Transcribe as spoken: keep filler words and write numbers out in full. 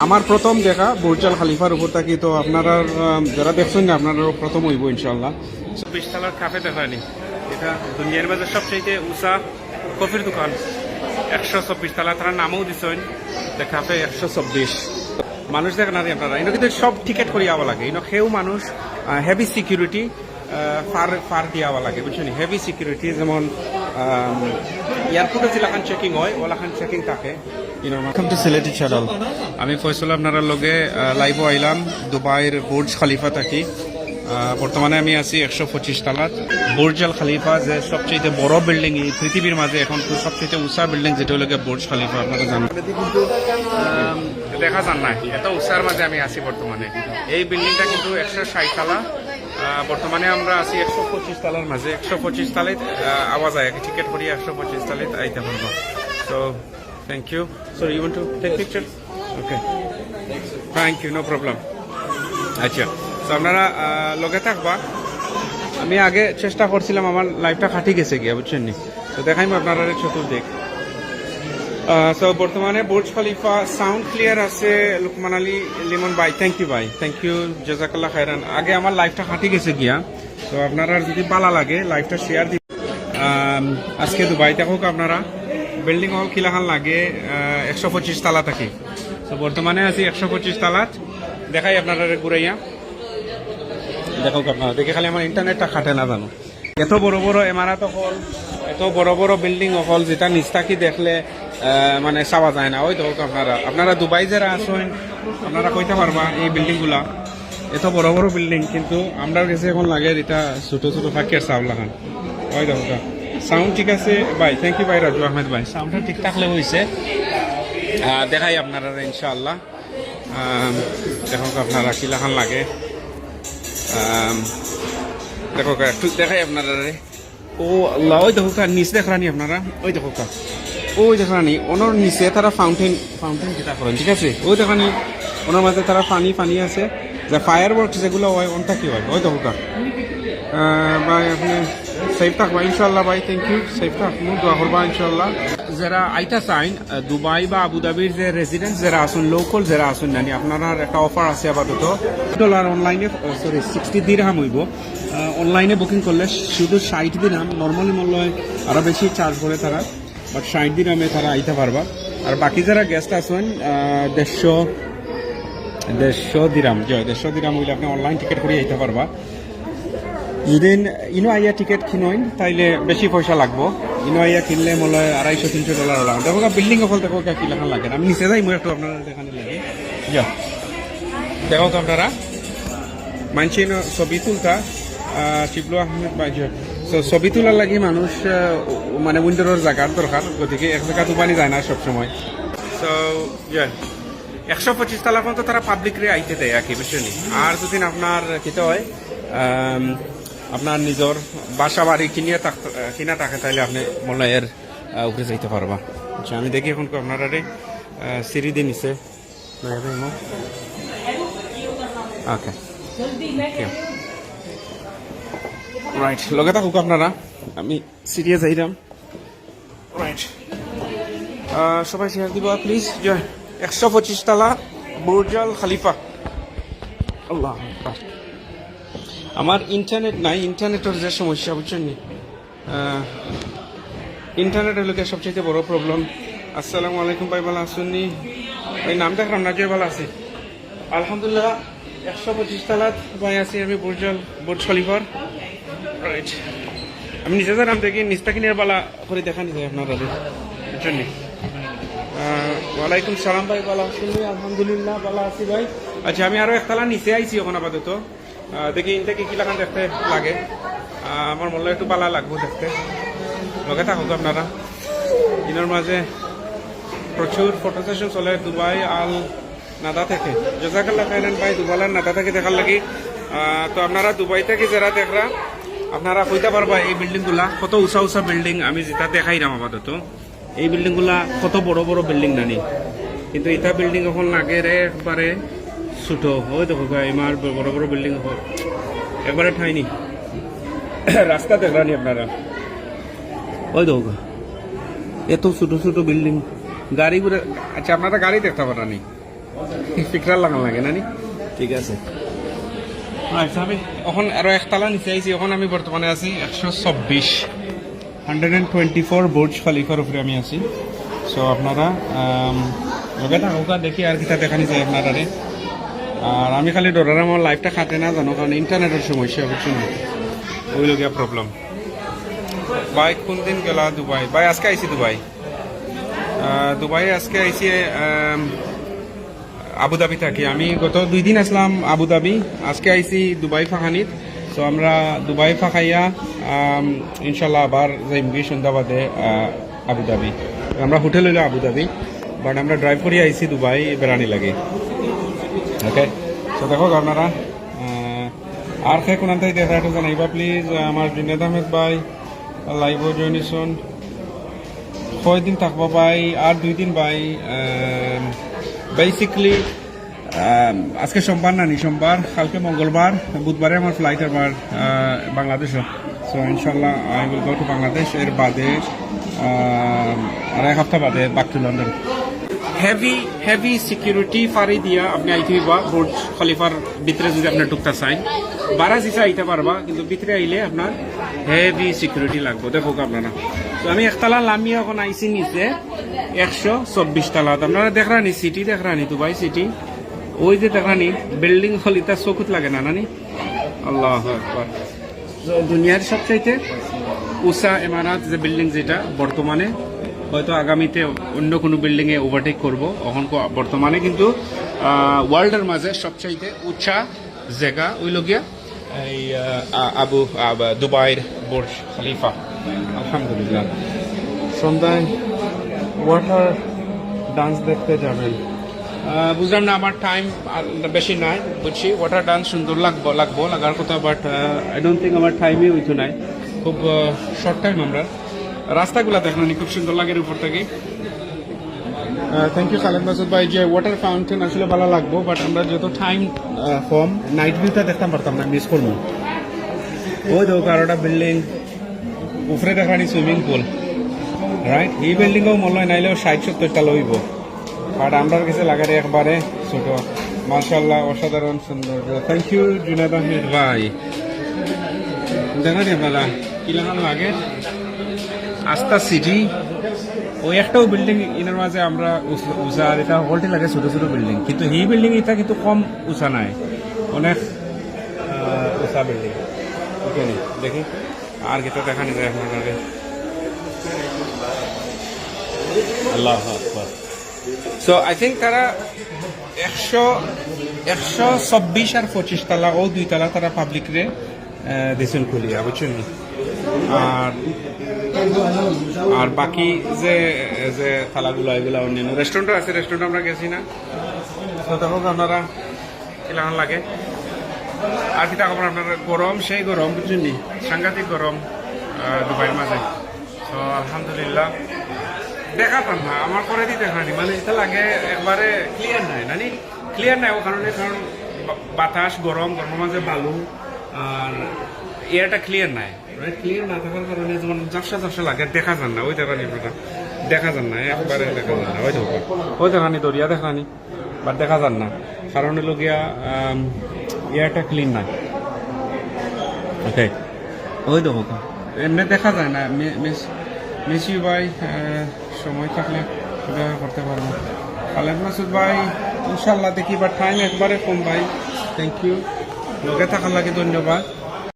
আমার প্রথম দেখা বুর্জ আল খালিফার উপর থাকি, তো আপনারা, আহ, যারা দেখছেন না, আপনারাও প্রথম অইবো ইনশাআল্লাহ। চব্বিশ তলার ক্যাফে দেখানি, এটা দুনিয়ার মাঝে সবচেয়ে উঁচা কফির দোকান, একশো চব্বিশ তলা, তারা নামও দিছেন The Cafe একশো চব্বিশ। মানুষ দেখেন না আপনারা, ইনো কিন্তু সব টিকিট করি আওয়া লাগে, ইনো কেউ মানুষ, আহ, heavy security, আহ, ফার, ফার দিয়া আওয়া লাগে, বুঝছেন? Heavy security, যেমন, আম, এয়ারপোর্টে যেলাখান চেকিং হয়, ওলাখান চেকিং থাকে। Welcome to Sylheti Channel। আমি ফয়সল, আপনারার লগে, আহ, লাইভও আইলাম দুবাইর বুর্জ খালিফা থাকি। আহ, বর্তমানে আমি আছি একশো পঁচিশ তলাত। বুর্জ আল খালিফা যে সবচেয়ে বড় বিল্ডিং এই পৃথিবীর মাঝে, এখন তো সবচেয়ে উঁচা বিল্ডিং যেটা হলো গিয়ে বুর্জ খালিফা, আপনারা জানেন। কিন্তু, আম, দেখা যার না, এত উঁচার মাঝে আমি আছি বর্তমানে। এই বিল্ডিংটা কিন্তু একশো ষাট তলা। আহ, বর্তমানে আমরা আছি একশো পঁচিশ তলার মাঝে, একশো পঁচিশ তলাত, আহ, আওয়া যায়, টিকিট করি একশো পঁচিশ তলাত আইতে পারবো। So, thank you. Sorry, you want to take picture? Okay. Thank you, no problem. আচ্ছা, তো আপনারা, আহ, লগে থাকবা। আমি আগে চেষ্টা করছিলাম, আমার লাইভটা কাটি গেছে গিয়া, বুঝছেন নি? তো দেখাইমু আপনারারে চতুর্দিক। আহ, so বর্তমানে বুর্জ খালিফা, সাউন্ড ক্লিয়ার আছে। লুকমান আলী লিমন ভাই, thank you ভাই, thank you, জাজাকাল্লাহ খায়রান। আগে আমার লাইভটা কাটি গেছে গিয়া, তো আপনারার যদি ভালা লাগে লাইভটা শেয়ার দিন। আম, আজকে দুবাই থাকুক আপনারা, বিল্ডিং হল কিলাখান লাগে, আহ, একশো পঁচিশ তলা থাকি। তো বর্তমানে আছি একশো পঁচিশ তলাত, দেখাই আপনারারে ঘুরাইয়া। দেখুক আপনারা, দেখি খালি আমার ইন্টারনেটটা কাটে না জানো। এত বড় বড় ইমারত হল, এত বড় বড় বিল্ডিং হল, যেটা নিচ থাকি দেখলে, আহ, মানে চাওয়া যায় না। ওই দেখুক আপনারা, আপনারা দুবাই যারা আছেন, আপনারা কইতে পারবা এই বিল্ডিংগুলা এত বড় বড় বিল্ডিং, কিন্তু আমরার গেছে এখন লাগে যেটা ছোট ছোট ফাঁকির চাউল লাখান। ওই দেখুক, সাউন্ড ঠিক আছে ভাই, thank you ভাই রাজু আহমেদ ভাই, সাউন্ডটা ঠিক থাকলে হইছে। আহ, দেখাই আপনারা ইনশাআল্লাহ। আম, দেখুক আপনারা কিলাখান লাগে। আম, দেখুক, একটু দেখাই আপনারারে। ও আল্লাহ, ওই দেখুক, নিচ দেখরানি আপনারা, ওই দেখুক, ওই দেখরানি, ওনার নিচে তারা ফাউন্টেন, ফাউন্টেন যেটা করেন, ঠিক আছে? ওই দেখরানি, ওনার মাঝে তারা পানি, পানি আছে, যে ফায়ার ওয়ার্কস যেগুলো হয়, ওনটা কি হয়? ওই দেখুক। আহ, ভাই, আপনি সেফ থাকবা ইনশাআল্লাহ ভাই, thank you, সেফ থাকবো, দোয়া করবা ইনশাআল্লাহ। যারা আইতা চাইন, আহ, দুবাই বা আবুধাবির যে রেসিডেন্ট যারা আছেন, লোকাল যারা আছেন, নানি, আপনারার একটা অফার আছে আপাতত। ডলার অনলাইনে, সরি, সিক্সটি দিরহাম হইব। আহ, অনলাইনে বুকিং করলে শুধু ষাট দিরহাম, নর্মালি মূল্য হয় আরও বেশি চার্জ করে তারা, বাট ষাট দিরহামে তারা আইতে পারবা। আর বাকি যারা গেস্ট আছেন, আহ, দেড়শো, দেড়শো দিরহাম, জি, দেড়শো দিরহাম হইলে আপনি অনলাইন টিকিট করে আইতে পারবা। যদি ইনো আইয়া টিকিট কিনইন, তাইলে বেশি পয়সা লাগবো। ইনো আইয়া কিনলে মনে হয় আড়াইশো তিনশো ডলার লাগবে। দেখো, বিল্ডিং অকল দেখো, কিলাখান লাগে। আমি নিচে যাই, মই একটু আপনারা দেখানি লাগে। যা, দেখো আপনারা, মানছি না ছবি তুলতা, আহ, শিবলু আহমেদ ভাই, জি। So, ছবি তোলার লাগি মানুষ, আহ, মানে, উইন্ডোর জায়গার দরকার, গতিকে এক জায়গা তো পানি যায় না সবসময়। So, yeah, একশো পঁচিশ তলা পর্যন্ত তারা পাবলিকরে আইতে দেয় আর কি, বুঝছেন নি? আর যদি আপনার কিতা হয়, আম, আপনার নিজর বাসা বাড়ি কিনিয়া থাক-, কিনা থাকে, তাইলে আপনি মনে হয় এর, আহ, উপরে যাইতে পারবা। আচ্ছা, আমি দেখি এখন আপনারারে, আহ, সিঁড়ি দিয়ে নিচে। ওকে। রাইট, লগে থাকুক আপনারা, আমি সিঁড়িয়ে যাইলাম। রাইট। আহ, সবাই শেয়ার দিবা প্লিজ। জয়। একশো পঁচিশ তলা বুর্জ আল খালিফা। আল্লাহ আকবার। আমার ইন্টারনেট নাই, ইন্টারনেটর যে সমস্যা, বুঝছেন নি? আহ, ইন্টারনেট হইল গিয়া সবচেয়ে বড় প্রবলেম। আসসালামু আলাইকুম ভাই, ভালা আছইন নি? ভাই, নাম দেখলাম না, জয়, ভালা আছি। আলহামদুলিল্লাহ, একশো পঁচিশ তলাত ভাই আছি আমি, বুর্জ আল, বুর্জ খলিফার। রাইট। আমি নিচে যাইরাম, দেখি নিচটা কিনে বালা করে দেখানি যায় আপনারারে। বুঝছেন নি? আহ, ওয়ালাইকুম সালাম ভাই, ভালা আছইন নি? আলহামদুলিল্লাহ, ভালা আছি ভাই। আচ্ছা, আমি আরো একতলা নিচে আইছি এখন আপাতত। আহ, দেখি ইনটা কি কিলাখান দেখতে লাগে। আহ, আমার মনে হয় একটু বালা লাগবো দেখতে। লগে থাকুক আপনারা। ইনোর মাঝে প্রচুর ফটো সেশন চলে দুবাই আল নাদা থেকে। জাজাকাল্লাহ খাইরান ভাই, দুবাই আল নাদা থেকে দেখার লাগি। আহ, তো আপনারা দুবাই থেকে যারা দেখরা, আপনারা কইতা পারবা এই বিল্ডিং গুলা কত উঁচা উঁচা বিল্ডিং, আমি যেটা দেখাইরাম আপাতত। এই বিল্ডিং গুলা কত বড় বড় বিল্ডিং নানি, কিন্তু এটা বিল্ডিং এখন লাগে রে একবারে ছোট। ওই দেখো ভাই, আমার বড় বড় বিল্ডিং এখন একবারে ঠাইনি। রাস্তা দেখরানি আপনারা, ওই দেখো, এত ছোট ছোট বিল্ডিং, গাড়ি ঘুরে। আচ্ছা, আপনারা গাড়ি দেখতে পারানি, ফিকরা লাগান লাগে না নি? ঠিক আছে। আচ্ছা, আমি এখন আরো একতলা নিচে আইছি। এখন আমি বর্তমানে আছি একশো চব্বিশ, hundred and twenty four Burj খলিফার উপরে আমি আছি। সো আপনারা, আম, লগে থাকুকা, দেখি আর কিতা দেখানি যায় আপনারারে। আর আমি খালি ডরার আমার লাইভটা খাটে না জানো, কারণ ইন্টারনেটের সমস্যা, বুঝছো নি? ওই লগিয়া প্রবলেম। ভাই, কোন দিন গেলা দুবাই? ভাই, আজকে আইছি দুবাই। আহ, দুবাই আজকে আইছি, আম, আবুধাবি থাকি। আমি গত দুই দিন আসলাম আবুধাবি, আজকে আইছি দুবাই ফাঁকানিত। তো আমরা দুবাই ফাঁকাইয়া, আম, ইনশাল্লাহ আবার যাইমগি সন্ধ্যা বাদে, আহ, আবুধাবি। আমরা হোটেল হইলো আবুধাবি, বাট আমরা ড্রাইভ করি আইছি দুবাই বেড়ানি লাগে। ওকে, তো দেখো আপনারা, আহ, আর কে কোনান থাকি দেখা একটু জানাইবা প্লিজ। আমার জুনেদ আহমেদ ভাই, লাইভও জয়েন হইছইন। কয়দিন থাকবা ভাই? আর দুই দিন ভাই। বেসিক্যালি আজকে সোমবার না নি, সোমবার, কালকে মঙ্গলবার, বুধবারে আমার ফ্লাইট আবার, আহ, বাংলাদেশও। সো ইনশাল্লাহ I will go to Bangladesh. এর বাদে, আহ, আর এক হাপ্তা বাদে back to London. Heavy, heavy security ফাড়ি দিয়া আপনে আইতে হইবা বুর্জ খলিফার ভিতরে যদি আপনে ঢুকতা চাইন। বারা জিসা আইতা পারবা, কিন্তু ভিতরে আইলে আপনার হেভি সিকিউরিটি লাগবো। দেখো আপনারা, তো আমি একতলা লামিয়া এখন আইছি নিচে একশো চব্বিশ তলাত। আপনারা দেখরানি সিটি, দেখরানি দুবাই সিটি, ওই যে দেখরানি বিল্ডিং হলিতা চকুত লাগে না নানি? আল্লাহু আকবার। তো দুনিয়ার সবচাইতে উঁচা ইমারত যে বিল্ডিং, যেটা বর্তমানে, হয়তো আগামীতে অন্য কোনো বিল্ডিং এ ওভারটেক করবো, এখন কো-, বর্তমানে কিন্তু, আহ, ওয়ার্ল্ডের মাঝে সবচাইতে উঁচা জায়গা ওই লগিয়া এই, আহ, আ-, আবু, আব-, দুবাইর বুর্জ খলিফা। আলহামদুলিল্লাহ। সন্ধ্যায় ওয়াটার ডান্স দেখতে যাবেন। আহ, বুঝলাম না, আমার টাইম আর বেশি নাই, বুঝছি। ওয়াটার ডান্স সুন্দর লাগবো, লাগবো, লাগার কথা, বাট, আহ, আই ডোন্ট থিঙ্ক আমার টাইমই হইতো নাই। খুব, আহ, শর্ট টাইম আমরা। রাস্তাগুলা দেখলাম খুব সুন্দর লাগে উপর থেকে। থ্যাংক ইউ খালেদ মাসুদ ভাই। যে ওয়াটার ফাউন্টেন আসলে ভালো লাগবো, বাট আমরা যত টাইম, আহ, কম, নাইট ভিউটা দেখতাম পারতাম না, মিস করবো। ওই দেখো আরোটা বিল্ডিং, উপরে দেখরানি সুইমিং পুল, রাইট? এই বিল্ডিংও মনে হয় নাইলেও ষাট সত্তর তলা হইব, বাট আমরার কাছে লাগে একবারে ছোট। মাশাআল্লাহ, অসাধারণ সৌন্দর্য। থ্যাংক ইউ জুনেদ আহমেদ ভাই। দেখরানি আপনারা কিলাখান লাগে আস্তা সিটি। ওই একটাও বিল্ডিং ইনার মাঝে আমরা উস-, উঁচা, আর এটা হকলটি লাগে ছোট ছোট বিল্ডিং, কিন্তু এই বিল্ডিং এটা কিন্তু কম উঁচা নাই, অনেক, আহ, উঁচা বিল্ডিং। ওকে, দেখি আর কিতা দেখানি যায় আপনারারে। আল্লাহু আকবার। সো আই থিঙ্ক তারা একশো, একশো চব্বিশ আর পঁচিশ তলা, ও দুই তলা তারা পাবলিকরে, আহ, দিছইন খুলিয়া, বুঝছইন নি? আর, আর বাকি যে, যে তলাগুলা, এগুলা অন্যান্য রেস্টুরেন্টও আছে, রেস্টুরেন্ট আমরা গেছি না। তো দেখো আপনারা কিলাখান লাগে। আর কিতা খবর আপনারা? গরম, সেই গরম, বুঝছইন নি? সাংঘাতিক গরম, আহ, দুবাইর মাঝে। তো আলহামদুলিল্লাহ। দেখা পান না, আমার করে দিতে পারি, মানে এটা লাগে একবারে ক্লিয়ার নাই, নানি? ক্লিয়ার নাই, ও কারণে, কারণ বা-, বাতাস গরম, গরমের মাঝে বালু, আর এয়ারটা ক্লিয়ার নাই, রাইট? ক্লিয়ার না থাকার কারণে যেমন ঝাপসা ঝাপসা লাগে, দেখা যার না। ওই দেখরানি আপনারা, দেখা যার না, একবারে দেখা যার না। ওই দেখো, ওই দেখরানি, দরিয়া দেখরানি, বাট দেখা যার না, কারণ হইল গিয়া, আম, এয়ারটা ক্লিন না। ওকে, ওই দেখো, এমনি দেখা যায় না। মে-, মেস-, মেসি ভাই, আহ, সময় থাকলে দেখা করতে পারবো। খালেদ মাসুদ ভাই, ইনশাল্লাহ দেখি, বাট টাইম একবারে কম ভাই। থ্যাংক ইউ, লগে থাকার লাগি ধন্যবাদ।